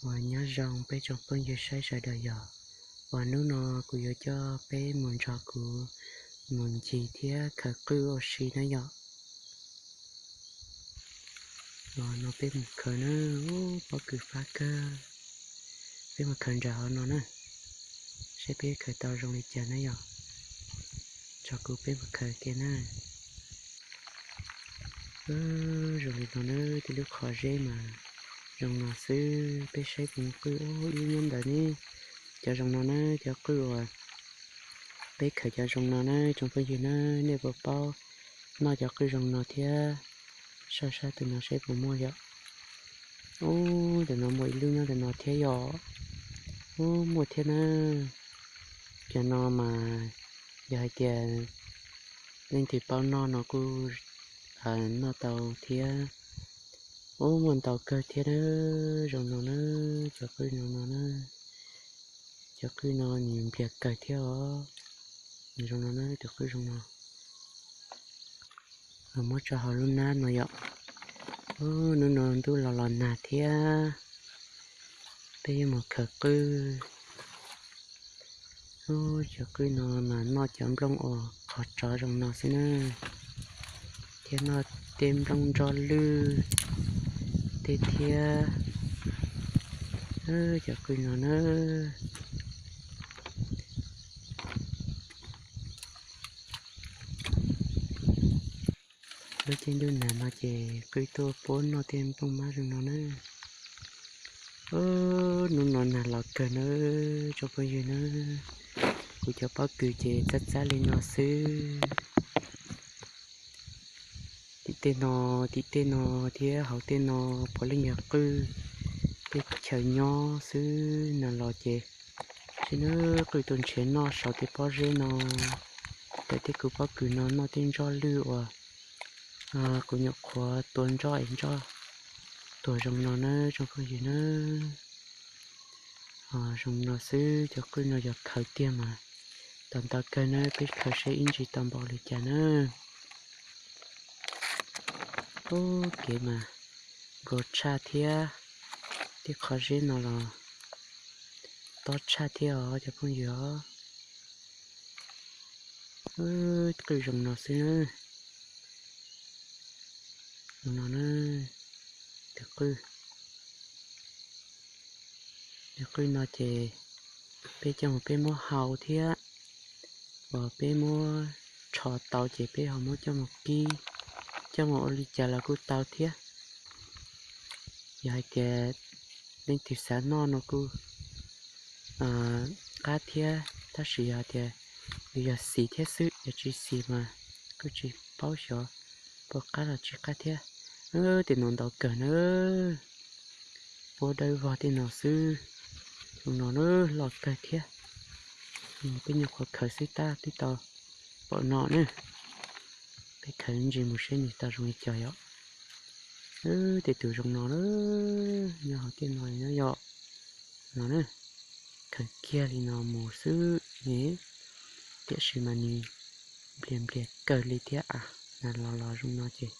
Uas nyob zoo peb tsoom phooj ywg saib sawv daws yom. Uas hnub no kuv yuav coj peb mus nrog kuv mus ncig thiab khaws qwj ua si na yom. Uas no peb mus khaws na, pob kws fab kawg. Peb mus khaws nram hauv no na, saib peb khaws tau zoo li cas na yom. Tso kuv peb mus khaws kiag na. Zoo li no na, tej lub qhov zeb mas zoo no xwb, peb saib puas muaj qwj. Ib lub nyob ntawd ne, cov zoo no na, cov qwj uas peb khaws cov zoo no na tsoom phooj ywg na, nej puas paub noj cov qwj zoo no thiab? Soj sab tus no saib puas muaj yom. Ub, ntawm no muaj ib lub nyob ntawm no thiab yom. Ub, muaj thiab na. Cov no mas yog hais tias leej twg paub noj no kuj noj tau thiab. Ub, muaj ntau kawg thiab na. Zoo no na, cov qwj zoo no na. Cov qwj no nws npliag kawg thiab os. Nws zoo no na, tus qwj zoo no. Muab tso hauv lub nab no yom. Ub, hnub no ntuj los los nag thiab, peb yuav mus khaws qwj. Ub, cov qwj no mas noj cov nplooj uas qhov tsov zoo no xwb na, thiab noj tej nplooj nroj lwj tej thiab. Cov qwj no na, lub caij ntuj nag no ces qwj tuaj puab noj tej nplooj mab zoo no na. Hnub no nag los kawg na, tsoom phooj ywg na, kuv cov pob kws ces txab txab li no xwb. Tim tej no, tim tej no thiab hauv tej no puav leej yog qwj, tej chaw nyob xwb. Nag los ces tsis nab qwj tuaj nrhiav noj saum tej pob zeb no, ntawm tej kuv pob kws no noj tej nroj lwj uas kuv nyuam qhuav tua nroj es nroj tuag zoo no na tsoom phooj ywg na. Zoo no xwb, cov qwj no yog khaws kiag mas tau ntau kawg na, peb khaws saib ib ntsis tau npaum li cas na. Ub, kev mas nkaus tshaj thiab, tej qhov zeb no los tob tshaj thiab os cov phooj ywg os. Qwj zoo no xwb na. Zoo no na, tus qwj, tus qwj no ces peb coj mus peb muab hau thiab, uas peb muab rho tau ces peb ho muab coj mus kib, coj mus ua li cas los kuj tau thiab. Yog hais tias leej twg xav noj no kuj qab thiab, tab sis yog tias yus yog xis thiab xwb, yog tsis xis mas kuj tsis paub xyov puas qab los tsis qab thiab. Tej no ntau kawg na, puab dawb vog tej no xwb. Zoo no na, loj kawg thiab. Peb nyuam qhuav khaws xwb tab twb tau pom no na. Peb khaws ntsis mus seb nws tau zoo li cas yom. Tej tus zoo no na, nyob hauv tej no no yom. No na, khaws kiag li no mus xwb ne, tiam sis mas nws nplias nplias kawg li thiab a. Nag los los zoo no ces,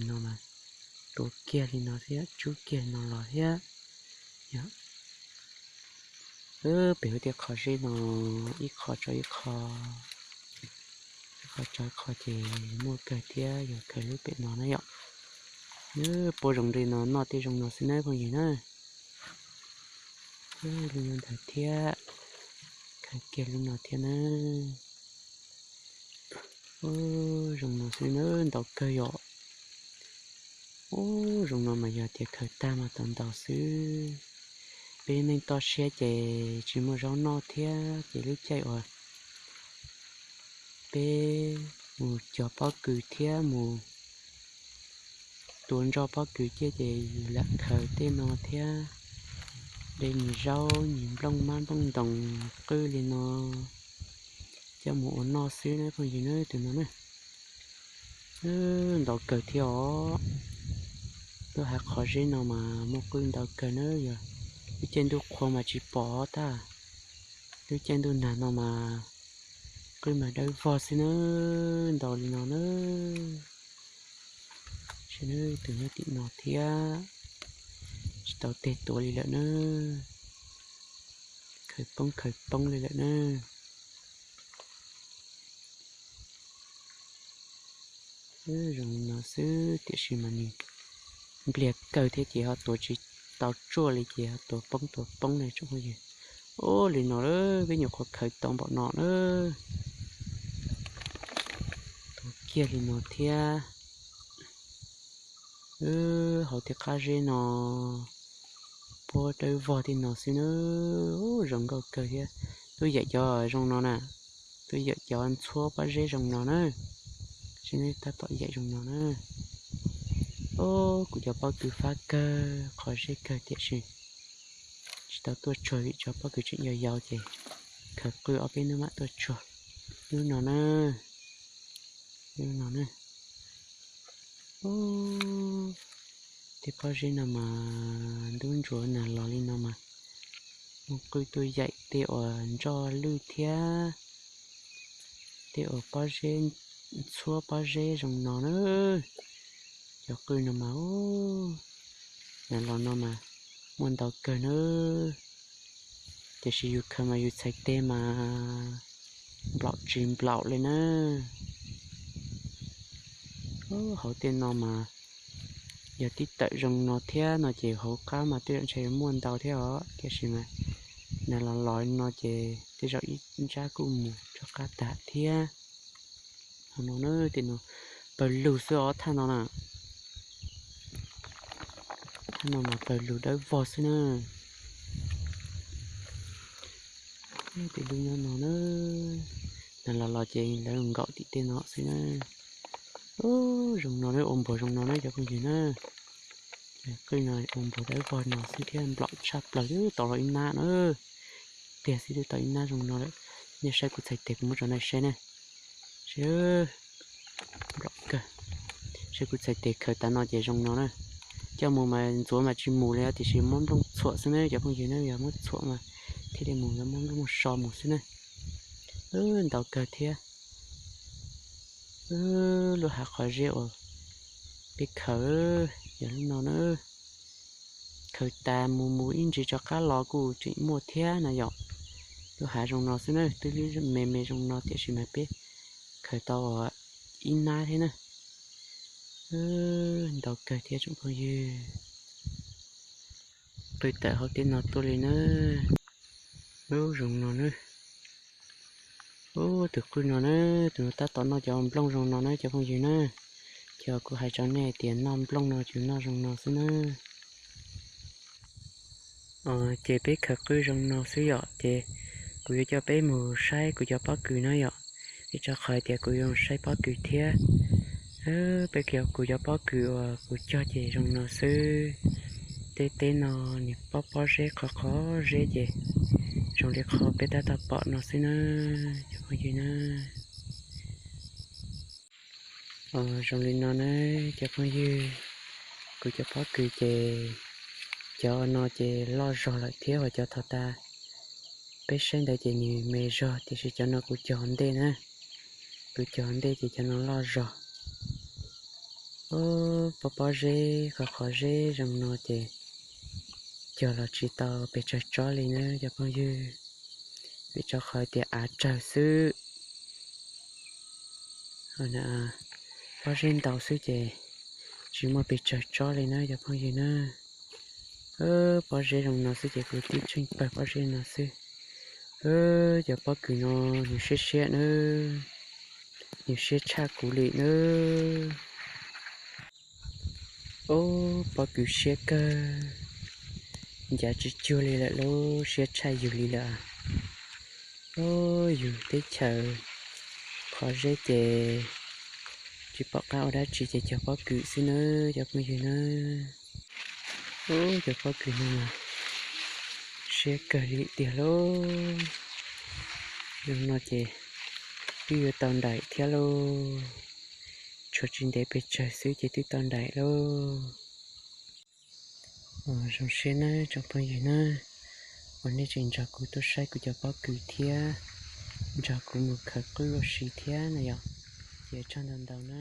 no mas tua kiag li no thiab, tsub kiag li no los thiab. Pem hauv tej qhov zeb no, ib qho tso ib qho, ib qho tso ib qho ces muaj kawg thiab, yog khaws lub pem no na yom. Puab zoo li no noj tej zoo no xwb na phooj ywg na. Lub no ntawd thiab, khaws kiag lub no thiab na. Zoo no xwb na, ntau kawg yom. Ub, zoo no mas yog tias khaws tag mas tau ntau xwb. Peb neej toj siab ces tsis muaj zaub noj thiab ces lub caij uas peb mus cog pob kws thiab mus tua nroj pob kws ciaj ces yus lam khaws tej no thiab, de nyuag zaub nyuag nplooj mab nplooj ntoos qwj li no coj mus ua noj xwb na phooj ywg na. Tus no na, ntau kawg thiab os. Lub hav qhov zeb no mas muaj qwj ntau kawg na, yog lub caij ntuj qhua mas tsis pom tab, lub caij ntuj nag no mas qwj mas dawb vog xwb na, ntau li no na. Tus nyob tim no thiab, Tsis tau tes tuav li lawm na. Khaws poob khaws poob li lawm na. Zoo li no xwb tiam sis mas nws npliag kawg thiab ces ho tuav tsis tau tsuaj li ces ho tuav poob tuav poob na tsoom phooj ywg. Ub, li no lawm peb nyuam qhuav khaws tau npaum no na. Tuav kiag li no thiab. Hauv tej qab zeb no puab dawb vog tej no xwb na. Ub, zoo nkauj kawg thiab. Tuaj yaim cov zoo no na, tuaj yaim cov ntxhuab pob zeb zoo no na. Seb neb tab tom yaim zoo no na. Ub, kuv cov pob kws fab kawg qhov zeb kawg tiam sis tsis tau tuaj tsuag vim cov pob kws tseem yau yau ces khaws qwj ob peb hnub mam tuaj tsuag. Lub no na, lub no na. Ub, tej pob zeb no mas ntub ntsuav nag los li no mas mus qwj tuaj yaim tej uas ntsoj lwj thiab tej uas pob zeb, ntxhuab pob zeb zoo no na. Cov qwj no mas nag los no mas muaj ntau kawg na. Tiam sis yus khaws mas yus txhais tes mas nplaum tsis nplaum li na. Hauv tej no mas yog tib tawm zoo no thiab no ces hauv qab mas tej zaum ntshe yuav muaj ntau thiab os, tiam sis mas nag los los no ces tej zaum ib ntsab kuj mus rov qab tag thiab. Hauv no na, tej no pawg lug xwb os thaj no na. Thaj no mas pawg lug dawb vog xwb na. Tej lub nyob no na, nag los los ces lawv nkaum tim tej no xwb na. Ub, zoo no na, ua npuas zoo no na cov phooj ywg na. Qwj no ua npuas dawb vog no xwb thiab nplaum tshaj plaws twb tau los ib nab na. Tiag xwb twb tau ib nab zoo no lawm. Nej saib kuv txhais tes kuv muab rau nej saib na. Saib, nplaum kawg. Saib kuv txhais tes khaws tas no ces zoo no na. Coj mus mas ntxuav mas tsis mus li tiam sis muab nplooj txhuam xwb na cov phooj ywg na, yog muab txhuam mas thiaj li mus, yog muab nplooj so mus xwb na. Ntau kawg thiab. Lub hav qhov zeb uas peb khaws yog lub no na. Khaws tas mus mus ib ntsis rov qab los kuj tseem muaj thiab na yom. Lub hav zoo no xwb na, twb me me zoo no tiam sis mas peb khaws tau ib nab thiab na. Ntau kawg thiab tsoom phooj ywg. Qwj tawm hauv tej no tuaj li na. Ub, zoo no na. Ub, tus qwj no na, tus no tab tom noj cov nplooj zoo no na cov phooj ywg na. Ces kuv hais rau nej tias noj nplooj no ces noj zoo no xwb na. Ces peb khaws qwj zoo no xwb yom, ces kuv yuav coj peb mus saib kuv cov pob kws na yom. Vim rau qhov tias kuv yuav saib pob kws thiab. Peb cov, kuv cov pob kws uas kuv cog ces zoo no xwb. Tej teb no nws pob pob zeb qhov qhov zeb ces zoo li qhov peb tab tom pom no xwb na, cov phooj ywg na. Zoo li no na, cov phooj ywg, kuv cov pob kws ces cov no ces loj zog lawm thiab, ho cov thaum tas peb saib ntawd ces nws me zog, tiam sis cov no kuv cog ntej na, kuv cog ntej ces cov no loj zog. Pob pob zeb qhov qhov zeb zoo no ces cog los tsis tau pes tsawg tsob li na cov phooj ywg, vim rau qhov tias av tsawg xwb. Pob zeb ntau xwb ces tsis muaj pes tsawg tsob li na cov phooj ywg na. Pob zeb zoo no xwb ces kuv tib tsheej pawg pob zeb no xwb. Cov pob kws no nws siab siab na, nws siab tshaj kuv li na. Ub, pob kws siab kawg, ncav tsis cuag li lawm lauj, siab tshaj yus li lawm. Ub, yus teb chaws qhov zeb ces tsis pom qab ua dab tsi ces cog pob kws xwb na cov phooj ywg na. Ub, cov pob kws no siab kawg li tiag lauj. Zoo no ces twb yuav tau nraim thiab lauj. Tshuav tsis ntev pes tsawg xwb ces twb tau nraim lauj. Zoo siab nawb tsoom phooj ywg na, uas nej tseem nrog kuv tuaj saib kuv cov pob kws thiab nrog kuv mus khaws qwj ua si thiab na yom. Ces tsaug ntau ntau na.